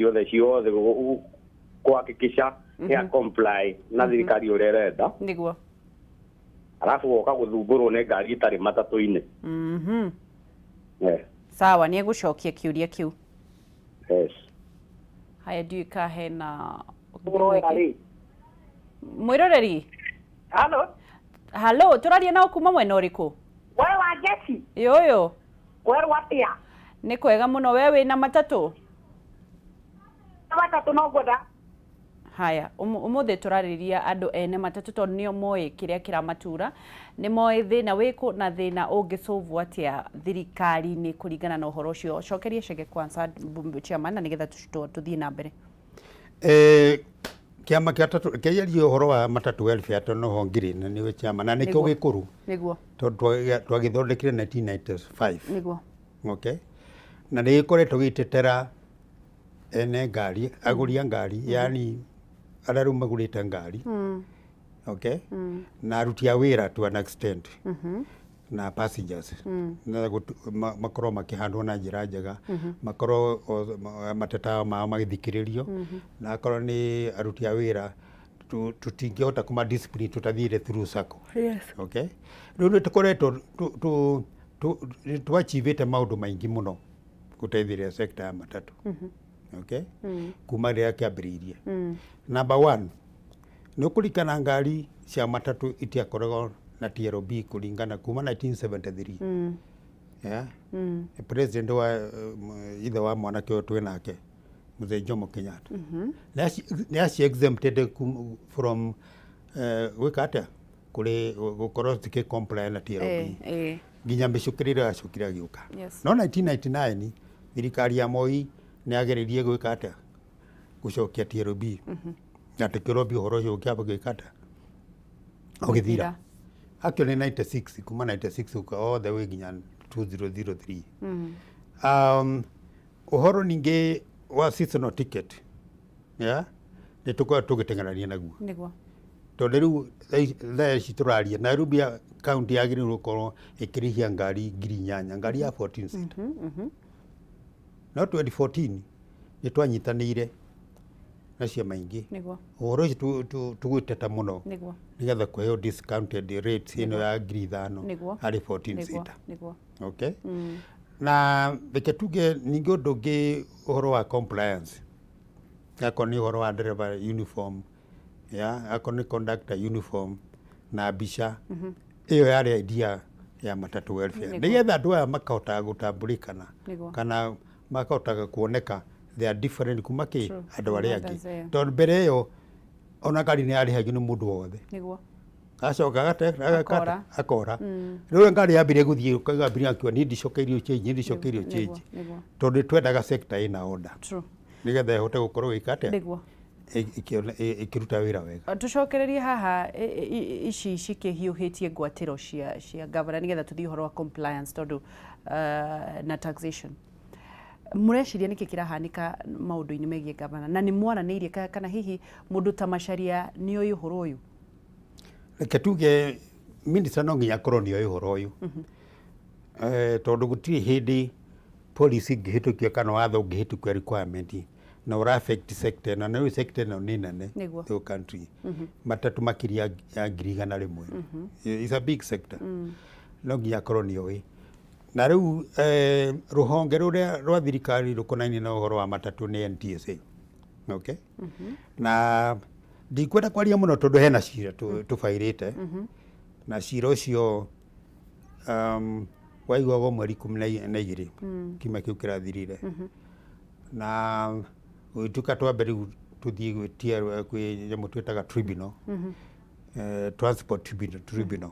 Ciothe ciothe kuhakikisha nĩ a comply na thirikari ũrĩa ĩrenda. Alafu woka gũthumbũrwo nĩ ngari itarĩ matatũ-inĩ. Eh. Sawa, nĩ egũcokia kĩũria kĩu. Yes. Haya, ndiũĩ ka hena Mũroera rĩ. Mwĩroreri. Halo. Halo, tũraria nao kuma mwena ũrĩkũ? We wa Jesi. Yũyũ. Werwo atĩa? Nĩ kwega mũno. We wĩna matatũ? Matatũ no ngwenda. Haya, ũmũthĩ tũrarĩrĩria andũ ene matatũ tondũ nĩo moĩ kĩrĩa kĩramatura, nĩ moĩ thĩna wĩkũ na thĩna ũngĩcũvwo atĩa thirikari-inĩ kũringana na ũhoro ũcio. Cokeria Chege kwanza, chairman, na nĩgetha tũthiĩ na mbere. Kĩama kĩa tatũ kĩaria ũhoro wa matatũ welfare tondũ noho ngĩrĩ na nĩwe chairman na nĩkĩo gĩkũrũ tondũ twagĩthondekire 1995. Okay, na nĩ gĩkoretwo gĩgĩtetera ene ngari, agũri a ngari, yani arĩa rĩu magũrĩte ngari, okay, na aruti a wĩra to an extent na passengers na makorwo makĩhandwo na njĩra njega, makorwo mateta mao magĩthikĩrĩrio, na akorwo nĩ aruti a wĩra tũtingĩhota kũma discipline tũtathiĩte through SACCO. Okay, rĩu nĩ tũkoretwo nĩ twachivĩte maũndũ maingĩ mũno gũteithĩrĩria sector ya matatũ, okay, kuma rĩrĩa kĩambĩrĩirie. Number one, nĩ ũkũririkana ngari cia matatũ itiakoragwo na TLB kũringana kuma 1973, yeah? President wa ithe wa mwanake ũyũ twĩ nake, Mzee Jomo Kenyatta, nĩ aci exempted from gwĩka atĩa kũrĩ gũkorwo cikĩ comply na TLB nginya mĩcũkĩrĩre yacokire agĩũka. No 1999 thirikari ya Moi nĩ yageririe gwĩka atĩa, gũcokia TLB, na tũkĩrobia ũhoro ũcio ũkĩamba gwĩka atĩa, ũgĩthira. Actually 96, kuma 96 gũka all the way nginya 2003. Ũhoro ningĩ wa seasonal ticket, yeah? Nĩ tũkoragwo tũgĩteng'erania naguo tondũ rĩu thaa ici tũraria Nairobi county yagĩrĩirwo gũkorwo ĩkĩrĩhia ngari 8,000, ngari ya 14 seat. No 2014 nĩ twanyitanĩire na ciama ingĩ ũhoro ũcio tũgwĩteta mũno nĩgetha kũheo discounted rates ĩno ya 5,000 harĩ 14 seater. Okay, na reke tuge ningĩ ũndũ ũngĩ, ũhoro wa compliance, akorwo nĩ ũhoro wa driver uniform ya akorwo nĩ conductor uniform na mbica ĩyo yarĩ idea ya matatũ welfare nĩgetha andũ aya makahotaga gũtambũrĩkana kana makahotaga kuoneka they are different kuma kĩ andũ arĩa angĩ, tondũ mbere ĩyo ona ngari nĩ yarĩhagio nĩ mũndũ wothe. Acoka Akora. Akora. Rĩu ngari yambire gũthiĩ ũkauga abiria akiuga, "Niĩ ndicokeirio change, niĩ ndicokeirio change," tondũ twendaga sector ĩna order nĩgetha ĩhote gũkorwo ĩka atĩa, ĩkĩruta wĩra wega. Tũcokererie haha ici cikĩhiũhĩtie ngwatĩro cia gavana nĩgetha tũthiĩ ũhoro wa compliance tondũ na taxation. Mũreciria nĩkĩ kĩrahanĩka maũndũ-inĩ megiĩ gavana, na nĩ mwaranĩirie kana hihi mũndũ ta Macharia nĩ oĩ ũhoro ũyũ? Reke tuge minister no nginya akorwo nĩ oĩ ũhoro ũyũ, tondũ gũtirĩ hĩndĩ policy ĩngĩhĩtũkio kana watho ũngĩhĩtũkio requirement na ũra affect sector ĩno, na rĩu sector ĩno nĩ nene. The whole country matatũ makĩria ya 100,000. It's a big sector. No nginya akorwo nĩ oĩ. Na rĩu rũhonge rũrĩa rwa thirikari rũkonainie na ũhoro wa matatũ nĩ NTSA, okay? Na ndikwenda kwaria mũno tondũ hena cira tũbairĩte, na cira ũcio waiguagwo mweri 12 kiumia kĩu kĩrathirire, na gũgĩtuĩka twambe rĩu tũthiĩ gwĩtia kwĩ nyamũ twĩtaga tribunal, transport tribunal.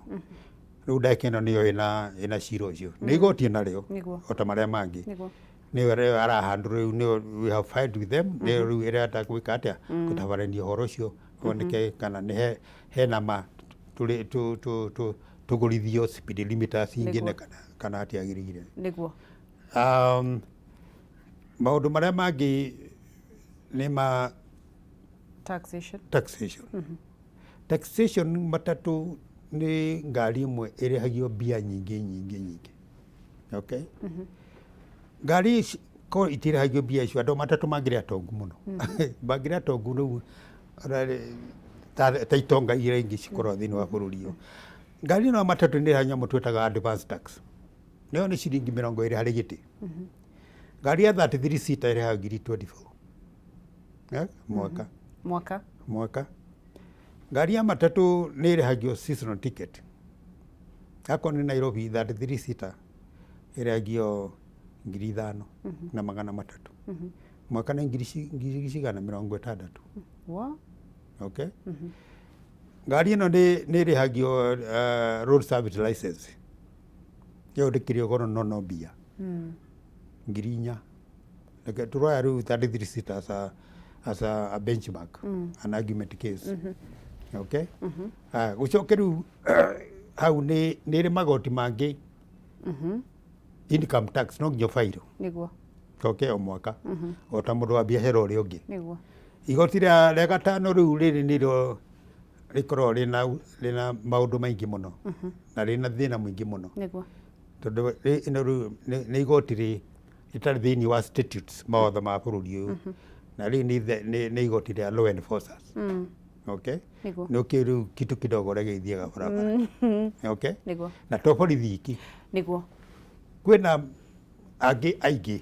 Rĩu ndagĩka ĩno nĩyo ĩna cira ũcio, nĩ igoti narĩo o ta marĩa mangĩ. Nĩyo rĩo arahandwo rĩu, nĩyo we have filed with them, nĩyo rĩu ĩrenda gwĩka atĩa, gũtabarania ũhoro ũcio woneke kana nĩ hena ma tũrĩ tũgũrithio speed limiters ingĩ na kana hatiagĩrĩire. Maũndũ marĩa mangĩ nĩ ma taxation. Taxation. Taxation, matatũ nĩ ngari ĩmwe ĩrĩhagio mbia nyingĩ nyingĩ nyingĩ, okay? Ngari ici Ko itirĩhagio mbia icio, andũ matatũ mangĩrĩ atongu mũno, mangĩrĩ atongu rĩu ta itonga iria ingĩ cikoragwo thĩinĩ wa bũrũri ũyũ. Ngari ĩno ya matatũ nĩ ĩrĩhaga nyamũ twĩtaga advance tax, nayo nĩ ciringi 20 harĩ gĩtĩ. Ngari ya 33 seater ĩrĩhaga ngiri 24 mwaka. Mwaka. Mwaka. Ngari ya matatũ nĩ ĩrĩhagio seasonal ticket. Akorwo nĩ Nairobi, 33 seater ĩrĩhagio 5300 mwaka, nĩ ngiri cigana 60. Wa? Okay, ngari ĩno nĩ ĩrĩhagio road service license, ĩyo ndĩkĩrĩ goro no mbia 4000. Reke tũroya rĩu 33 seater as a benchmark, an argument case, okay. Aya, gũcoke rĩu hau nĩ ĩrĩ magoti mangĩ, income tax no nginya ũbairwo. Okay, o mwaka o ta mũndũ wa biacara ũrĩa ũngĩ. Igoti rĩa gatano rĩu rĩrĩ nĩrĩo rĩkoragwo rĩna maũndũ maingĩ mũno na rĩna thĩna mũingĩ mũno, tondũ ĩno rĩu nĩ igoti rĩtarĩ thĩinĩ wa statutes, mawatho ma bũrũri ũyũ, na rĩu nĩ igoti rĩa law enforcers, okay. Nĩ ũkĩ rĩu kitu kidogo ũrĩa gĩthiaga barabara, okay. Na to borithi iki, kwĩna angĩ aingĩ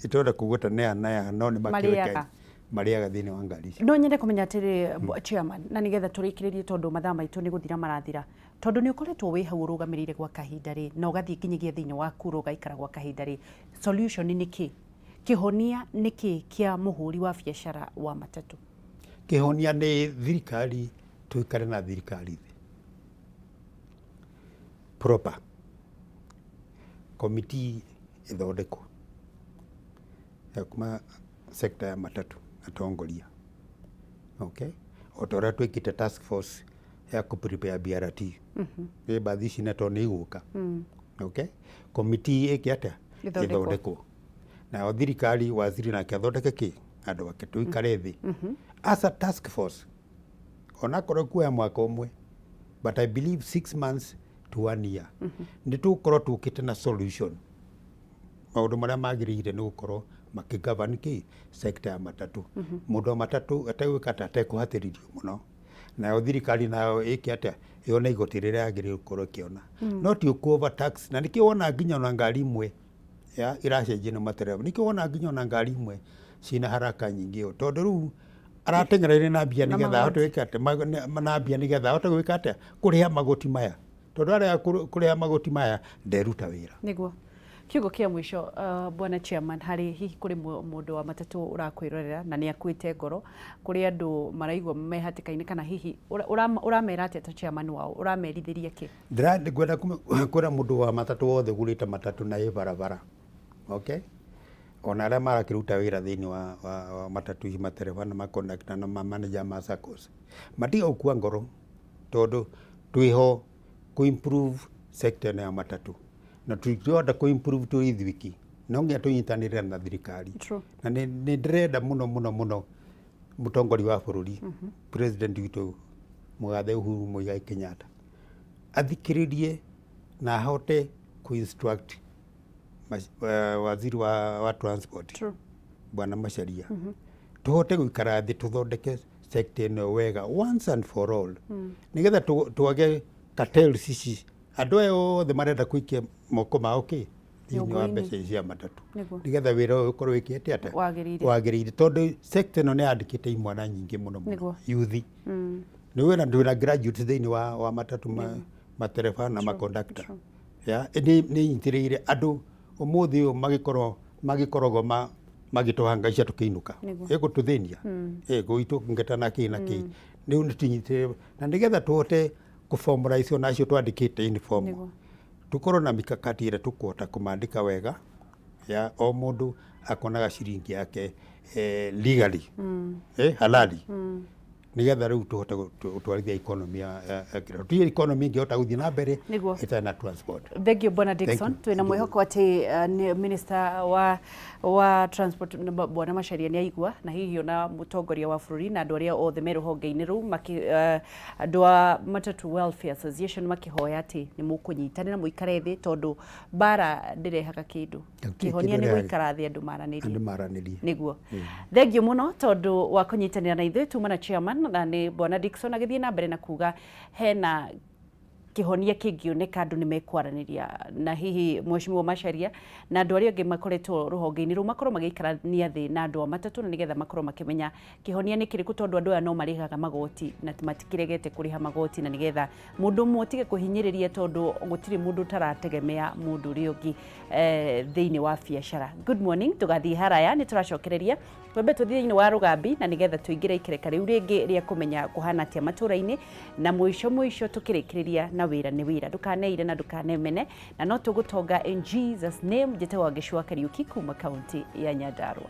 itwenda kũgweta nĩ aya no nĩ makĩũĩkaine. Marĩaga. Marĩaga thĩinĩ wa ngari icio. No nyende kũmenya atĩrĩ, chairman, na nĩgetha tũrĩkĩrĩrie tondũ mathaa maitũ nĩ gũthira marathira, tondũ nĩ ũkoretwo wĩ hau ũrũgamĩrĩire gwa kahinda rĩ, na ũgathiĩ nginyagia thĩinĩ wa kura ũgaikara gwa kahinda rĩ, solution nĩ kĩ? Kĩhonia nĩ kĩ kĩa mũhũri wa biacara wa matatũ? Kĩhonia nĩ thirikari, tũikare na thirikari thĩ, proper committee ĩthondekwo ya kuma sector ya matatũ atongoria, okay, o ta ũrĩa twĩkĩte task force ya kũ prepare BRT ĩ mbathi ici na tondũ nĩ igũka, okay, committee ĩke atĩa? Ĩthondekwo. Ĩthondekwo, nayo thirikari, waziri nake athondeke kĩ andũ ake, tũikare thĩ as a task force, onakorwo kuoya mwaka ũmwe, but I believe 6 months to one year nĩ tũgũkorwo tũkĩte na solution, maũndũ marĩa magĩrĩire nĩ gũkorwo makĩgovern kĩ sector ya matatũ, mũndũ wa matatũ ategwĩka atĩa, atekũhatĩrĩrio mũno, nayo thirikari nayo ĩke atĩa, yone igoti rĩrĩa yagĩrĩire gũkorwo ĩkĩona, no ti ũkũ overtax. Na nĩkĩo wona nginya ona ngari imwe ya iracenjio nĩ matereba, nĩkĩo wona nginya ona ngari imwe ciĩna haraka nyingĩ ũũ, tondũ rĩu arateng'era na mbia Na nĩgetha ahote magoti. gwĩka atĩa, na mbia nĩgetha ahote gwĩka atĩa, kũrĩha magoti maya, tondũ arĩa kũrĩha magoti maya nderuta wĩra. Nĩguo. Kiugo kĩa mũico, bwana chairman, harĩ hihi kũrĩ mũndũ wa matatũ ũrakwĩrorera na nĩ akuĩte ngoro, kũrĩ andũ maraigua me hatĩka-inĩ, kana hihi ũramera atĩa ta chairman wao, ũramerithĩria kĩ? Ngwenda kwĩra mũndũ wa matatũ wothe ũgũrĩte matatũ na ĩ barabara, okay, ona arĩa marakĩruta wĩra thĩinĩ wa matatũ ici, matereba na makondakta na mamanager ma SACCOs, matige gũkua ngoro, tondũ twĩho kũ improve sector ĩno ya matatũ, na tũtingĩhota kũ improve tũrĩ ithuiki, no nginya tũnyitanĩre na thirikari. Na nĩ ndĩrenda mũno mũno mũno mũtongoria wa bũrũri, president witũ mũgathe Uhuru Muigai Kenyatta, athikĩrĩrie na ahote kũ instruct waziri wa transport, bwana Macharia, tũhote gũikara thĩ tũthondeke sector ĩno wega once and for all, nĩgetha twage cartels ici, andũ aya othe marenda kũikia moko mao kĩ thĩinĩ wa Nyũngũ-inĩ. mbeca ici cia matatũ, nĩgetha wĩra ũyũ ũkorwo wĩkĩte atĩa? Wagĩrĩire. Wagĩrĩire, tondũ sector ĩno nĩ yandĩkĩte imwana nyingĩ mũno mũno, yuthi nĩ wĩna ndwĩna graduates thĩinĩ wa matatũ, matereba na makondakta ya nĩ nyitĩrĩire andũ ũmũthĩ ũyũ magĩkoragwo magĩtũhangaica tũkĩinũka, ĩgũtũthĩnia ĩgũitũ ngeta na kĩ na kĩ. Rĩu nĩ tũnyitĩrĩire na nĩgetha tũhote kũformalize ona acio twandĩkĩte informal, tũkorwo na mikakati ĩrĩa tũkũhota kũmandĩka wega, ya o mũndũ akonaga ciringi yake legally, halali. Nĩgetha rĩu tũhote gũtwarithia economy ya kĩrĩa tuge economy ĩngĩhota gũthiĩ na mbere ĩtarĩ na transport. Thank you, Bwana Dickson. Twina mwĩhoko atĩ nĩ minister wa transport Bwana Macharia nĩ aigua, na hihi ona mũtongoria wa bũrũri na andũ arĩa othe me rũhonge-inĩ rũu andũ a Matatu Welfare Association makĩhoya atĩ nĩ mũkũnyitanĩra mũikare thĩ, tondũ mbara ndĩrehaga kĩndũ. Kĩhonia nĩ gũikara thĩ andũ maranĩrie. Andũ maranĩrie. Nĩguo. Thank you mũno tondũ wa kũnyitanĩra na ithuĩ. Tuma na chairman na nĩ Bwana Dickson agĩthiĩ na mbere na kuga hena kĩhonia kĩngĩoneka andũ nĩ mekwaranĩria, na hihi Mheshimiwa Macharia na andũ arĩa angĩ makoretwo rũhonge-inĩ rũu makorwo magĩikarania thĩ na andũ a matatũ, na nĩgetha makorwo makĩmenya kĩhonia nĩ kĩrĩkũ, tondũ andũ aya no marĩhaga magoti na matikĩregete kũrĩha magoti, na nĩgetha mũndũ ũmwe atige kũhinyĩrĩria, tondũ gũtirĩ mũndũ ũtarategemea mũndũ ũrĩa ũngĩ thĩinĩ wa biacara. Good morning, tũgathiĩ haraya, nĩ tũracokereria twambe tũthiĩ thĩinĩ wa rũgambi, na nĩgetha tũingĩre ikereka rĩu rĩngĩ rĩa kũmenya kũhana atĩa matũra-inĩ, na mũico mũico tũkĩrĩkĩrĩria na wĩra nĩ wĩra. Ndũkaneire na ndũkanemene, na no tũgũtonga in Jesus name. Njĩtagwo Wangeci wa Kariũki kuma kaunti ya Nyandarua.